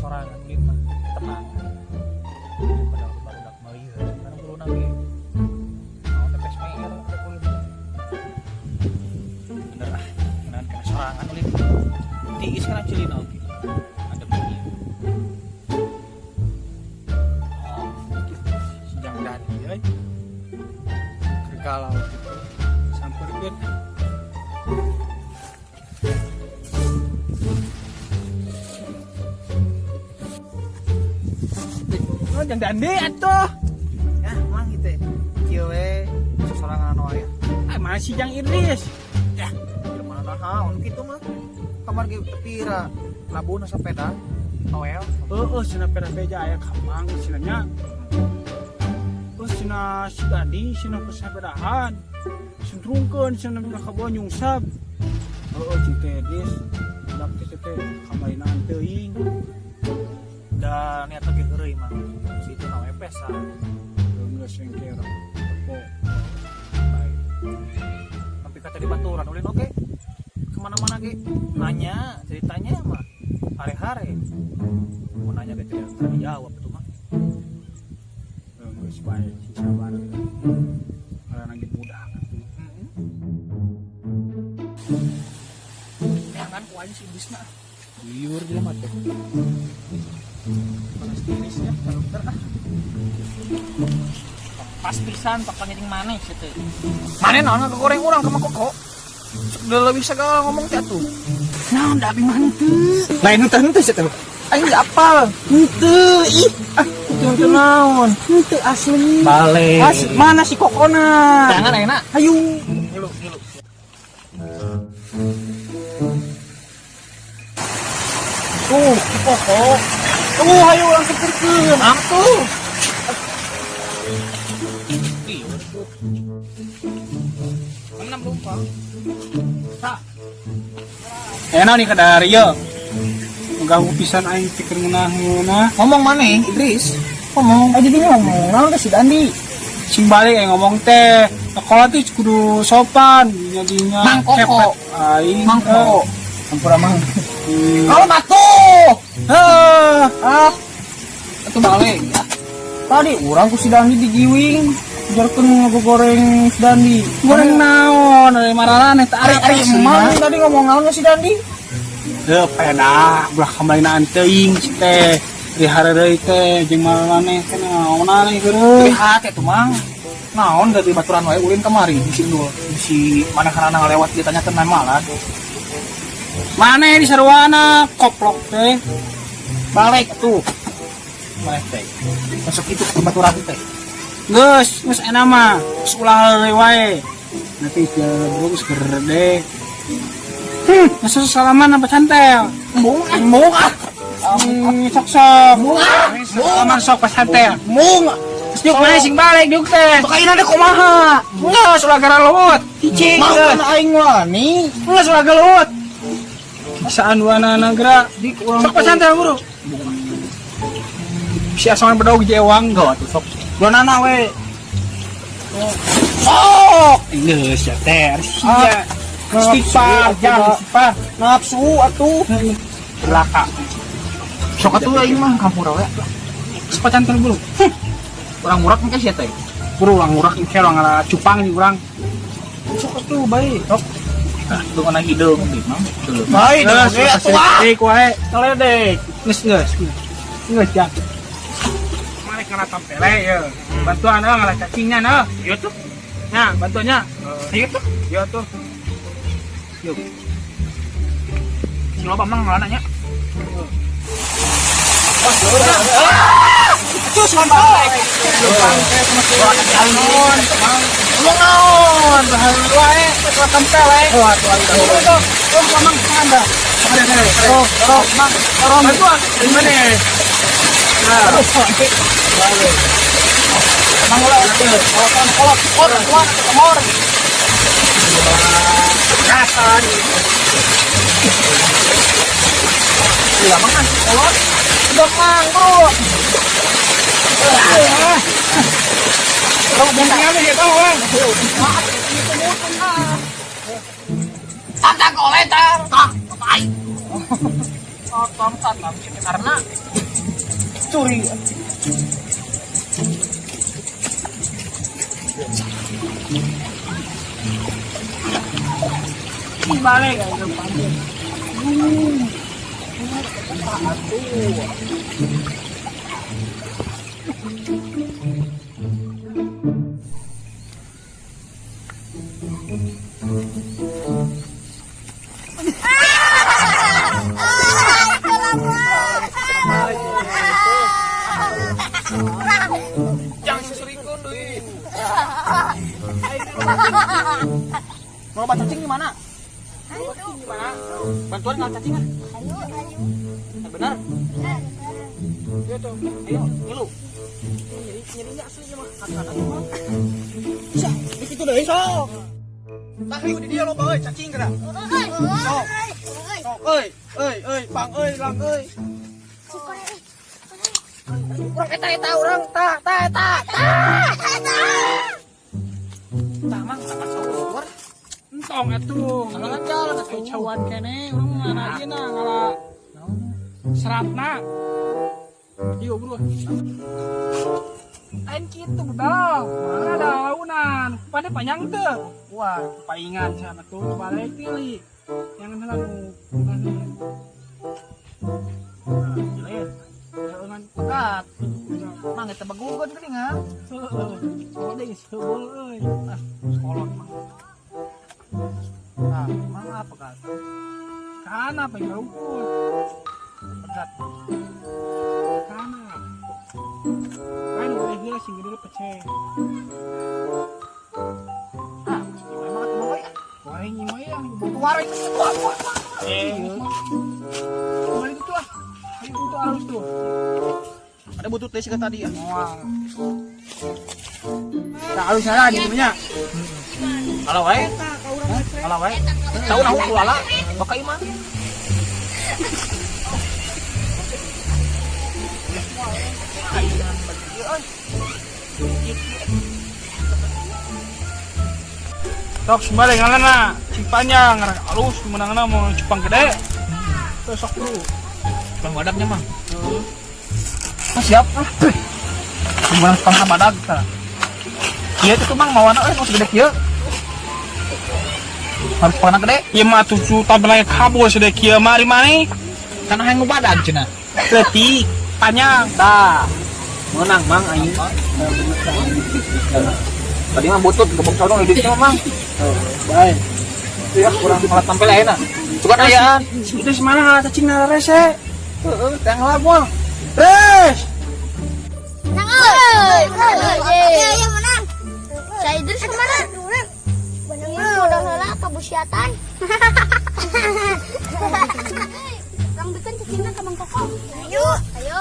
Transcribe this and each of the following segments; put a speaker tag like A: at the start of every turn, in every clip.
A: Sorangan ulin mah tenang. Padahal barudak mah ieu kan kuluna ge. Naon teh pes meer teh ulin. Bener ah, ngeunaan kana sorangan ulin. Tiis kana ceulina oge. Ada bunyi. Oh,
B: Si Jang Dani euy. Keur galau gitu. Samperkeun. Oh, Jang Dandi atuh.
A: Ya, mang gitu ya. Kieu we sosorangan anu aya.
B: Ah, mana si Jang Idris?
A: Ya, mana naon kitu mah. Kamar ge tepira. Labuna sepeda. Toel.
B: Heeh, cenah pera beja aya kamang cenah nya. Terus cenah si Dandi cenah ke sepedahan. Sentrungkeun cenah ka kaboa nyungsab. Heeh, cing teh Idris. Budak teh teh kamarinaan teuing.
A: Da niat lagi heureuy mah. Si itu na we pesa.
B: Geus engke urang. Tepo.
A: Baik. Tapi kata di baturan ulin oke. Kemana-mana ge nanya ceritanya mah hare-hare. Mau nanya ge tidak bisa dijawab itu mah.
B: Geus bae sing sabar. Ngaranna ge budak atuh.
A: Jangan ku aing si Iblisna.
B: Liur jelema teh.
A: Panas tiris ya, dokter ah. Pas pisan papan jeung maneh sia teh. Maneh naon ngagoreng urang ka Koko? Udah lebih segala ngomong teh atuh.
B: Naon da abi mah henteu.
A: Lain henteu henteu sia teh. Aing geus apal. Henteu ih. Ah, henteu henteu naon?
B: Henteu asli.
A: Balik.
B: As, mana si Kokona?
A: Jangan enak.
B: Hayu.
A: Ngilu, ngilu.
B: Tuh, si Koko. Tuh, hayu urang seperkeun.
A: Atuh. Iya, enam lupa.
B: Tak. Enak nih kadar ieu. Mengganggu pisan aing pikir ngeunah-ngeunah.
A: Ngomong mana, Idris? Ngomong.
B: Aja dia ngomong, naon teh si Dandi? Sing balik aing ngomong teh. Sekolah tuh kudu sopan, jadinya
A: Mang Koko.
B: kepet aing.
A: Mang Koko.
B: Ampura mang.
A: Kalau batu.
B: Heh.
A: Ah. Itu balik. Tadi urang ku si Dandi digiwing. Jarkeun ngagoreng si Dandi.
B: Goreng naon, ari mararaneh teh
A: Ari ari emang tadi ngomong naon si Dandi?
B: Heuh, pedah, ulah kamarinaan teuing si teh. Di hareureuy teh jeung mararaneh teh naonan heureui.
A: Lihat itu mang. Naon dari baturan wae ulin kemari di sini si mana karena ngalewat dia tanya tenan malah.
B: Maneh di sarwana koplok teh.
A: Balik tuh. Mana teh? Masuk itu ke baturan teh.
B: Geus, geus enak mah. Geus ulah heureuy wae. Nanti dia geus gede. Geus salaman apa cantel?
A: Embung ah, embung ah.
B: Sok sok.
A: Embung ah.
B: Salaman sok pas cantel.
A: Embung.
B: Geus diuk maneh sing balik diuk teh.
A: Sok ayeuna deh kumaha?
B: Geus ulah gara lewat. Cicing.
A: Mau kan aing wani.
B: Geus ulah gelut. Saan duana gerak.
A: Di urang
B: Sok pas cantel buru. Si asongan bedog jewang
A: enggak atuh sok. Dua nana we.
B: Sok. Geus ya teh. Sia. Istighfar, jangan istighfar.
A: Nafsu atuh.
B: Belaka.
A: Sok atuh aing mah kampura we.
B: Sok cantel buru.
A: Urang murak engke sia teh.
B: Buru urang ngurak engke urang ngala cupang di urang.
A: Sok atuh bae. Sok. Ah, dengan hideung di mang.
B: Bae,
A: Geus,
B: atuh ah. Wae.
A: Kaledek.
B: Geus geus. Geus jang. Mari kana tampele ye. Bantuan euy ngalah cacingnya nah.
A: Ieu tuh.
B: Nah, bantuannya.
A: Ieu tuh.
B: Ieu tuh. Yuk.
A: Si loba mang ngalana nya.
B: Terus mantap. Ngomong naon, bahan wae, ketua tempel wae. Oh, atuh atuh. Oh, mang anda. Oh, oh, mang, tolong bantuan. Di mana? Nah,
A: Mang ulah atuh. Kolot kolot kolot kolot kemor.
B: Rasa.
A: Gila mang kan kolot. Udah mang, bro.
B: Kalau bongkar ya tahu, Bang.
A: Tantang oleh tang. Tang, tai. Tong tanam karena curi.
B: Balik ka panjang.
A: Jangan seserikun deui. Mau obat cacing di mana?
C: Ayo.
A: Bantuan kalau cacing ah.
C: Ayo, ayo.
A: Yang benar.
B: Iya tuh.
A: Ayo, ngilu.
B: Nyeri nyerinya aslinya mah.
A: Kata-kata mah. Bisa, di situ deui sok. Tah hiu di dia loba euy cacing geura. Sok. Sok euy, euy, euy, pang euy, lang euy. Urang eta eta urang ta ta eta. Tah mang tah sok keluar.
B: Entong atuh.
A: Salah jalan atuh.
B: Cawan kene urang ngala ieu na ngala seratna. Iya bro. Lain kitu bedal. Mana daunan. Pada panjang teu.
A: Wah,
B: Paingan sama tuh balik tili. Yang heula nu
A: nah, jeleun.
B: dengan
A: Pekat. Mang eta begugun geuning ha.
B: heeh. Oh deui seubol euy.
A: Ah, sekolot mang. Nah, mang apa kan?
B: Kana apa yang rumput?
A: Pegat.
B: Kana. Kan udah heula sing gede peceh.
A: Ah, gimana mah atuh mah.
B: Goreng ieu mah yang
A: Tuar itu tuar tuar.
B: Eh, kembali itu ah. Ayo tuh halus tuh.
A: Ada butut teh sih tadi ya.
B: Wah. Tak halus salah gitu nya.
A: Kalau wae. Kalau wae. Tahu nahu kulala baka imah.
B: Sok sembalik ngalana, cing panjang, ngarang halus menangna mau cupang gede. Tuh sok bro.
A: Bang wadaknya mah. Ah, siap ah. Gimana setengah badag ta. Kieu itu mang mawana euy nu segede kieu. Harus panah gede.
B: Ieu mah tujuh tabel kabur sudah kieu mari mari.
A: Kan hayang nu badag cenah.
B: Leutik, panjang.
A: Tah. Menang mang aing. Tadi mah butut gebok condong di dieu mah mang.
B: Baik.
A: Ya kurang malah tampil ayeuna. Sugan ayaan.
B: Itu semana cacing na rese.
A: Heeh, teh lah moal.
B: Res.
C: Menang, euy. Iya, iya menang. Saya Idris kemana? Menang udah heula kabusiatan. Kang bikin cacingna ka Bang Koko. Ayo, ayo.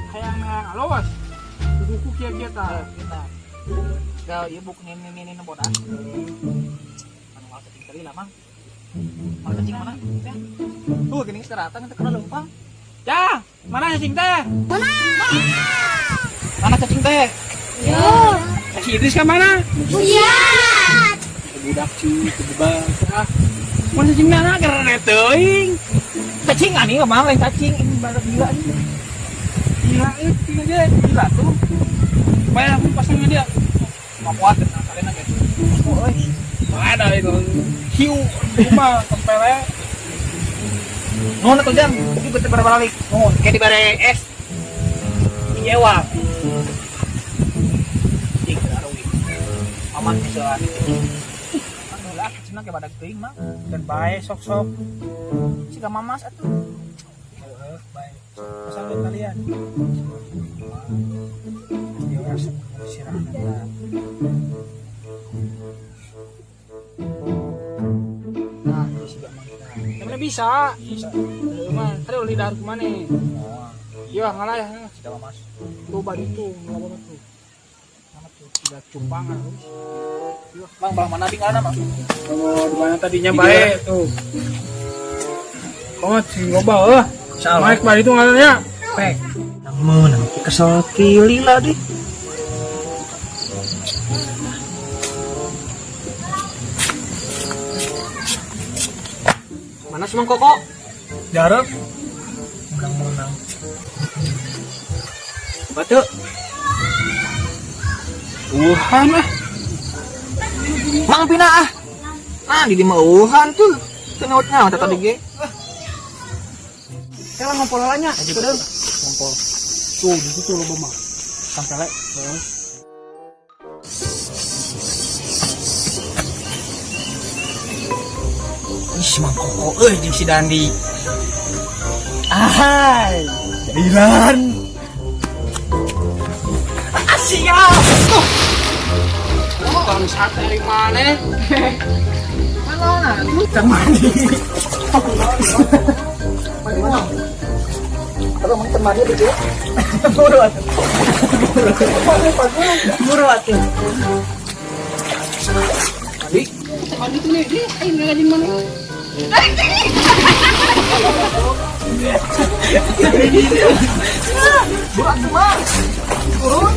B: Hayang na alus. Buku kieu-kieu tah.
A: Kita. Gal ieu buk nini nini nu bodas. Anu mal cacing tadi lah mang. Mal cacing mana? Teh. Tuh gini seratan teh kana leumpang.
B: Ya, mana cacing teh?
A: Mana cacing teh?
C: Yo.
B: Si Idris ka mana?
C: Busiat.
B: Budak cuy, kebebang. Ah. Mana cacing na karena teuing.
A: Cacing ani mah lain cacing ini badak gila ini.
B: Gila euy, gila ge.
A: Gila tuh.
B: Bayar aku pasangnya dia.
A: Mampuan tenang kalian gitu. Oh, euy.
B: Ada itu. Hiu, rumah tempele.
A: Nuhun atuh jam, juga teu balik. Nuhun, kayak dibere es. Iyewa. Cing aruwi. Aman bisa. Anu lah, cenah ke badak teuing mah.
B: Dan bae sok-sok.
A: Siga mamas atuh.
B: Heeh, bae. Pasangin kalian. Dia asup sirahna.
A: Nah, siga mangkina.
B: Yang mana bisa?
A: Bisa.
B: Heeh mah, tadi ulah dahar kemana?
A: Oh,
B: Iya, ngalah ya.
A: siga mamas.
B: Tuh bari tuh, ngelawan tuh.
A: Mana tuh?
B: Sudah cumpangan terus.
A: Mang, belah mana tinggalna, Mang?
B: Oh, di mana tadinya
A: Di
B: baik tuh. Oh, sing loba eueuh.
A: Salah.
B: Naik bari itu ngalahnya.
A: Pek. Nang meunang kesel kili lah deh.
D: Mana si Mang Koko?
A: Jarep. Menang-menang.
D: Batu.
B: Wuhan ah.
D: Mang pina ah. Nah, di mah eueuhan tuh. Teu nyaut-nyaut tadi ge.
B: Kala ngompol nya.
A: Ngompol.
B: Tuh, di situ loba mah.
A: Sampai lek.
D: Ih, Mang Koko euy jeung si Dandi.
B: Ahai. Jailan.
D: Ah, siap. Tuh.
B: Bangsat dari mana?
D: Mana? Tuh, mandi.
A: Kalau mau temani begitu. Buru atuh.
D: Buru atuh.
A: Mandi.
C: Mandi tuh nih, nih, ayo ngajin mana?
D: Buru atuh, Mang. Turun.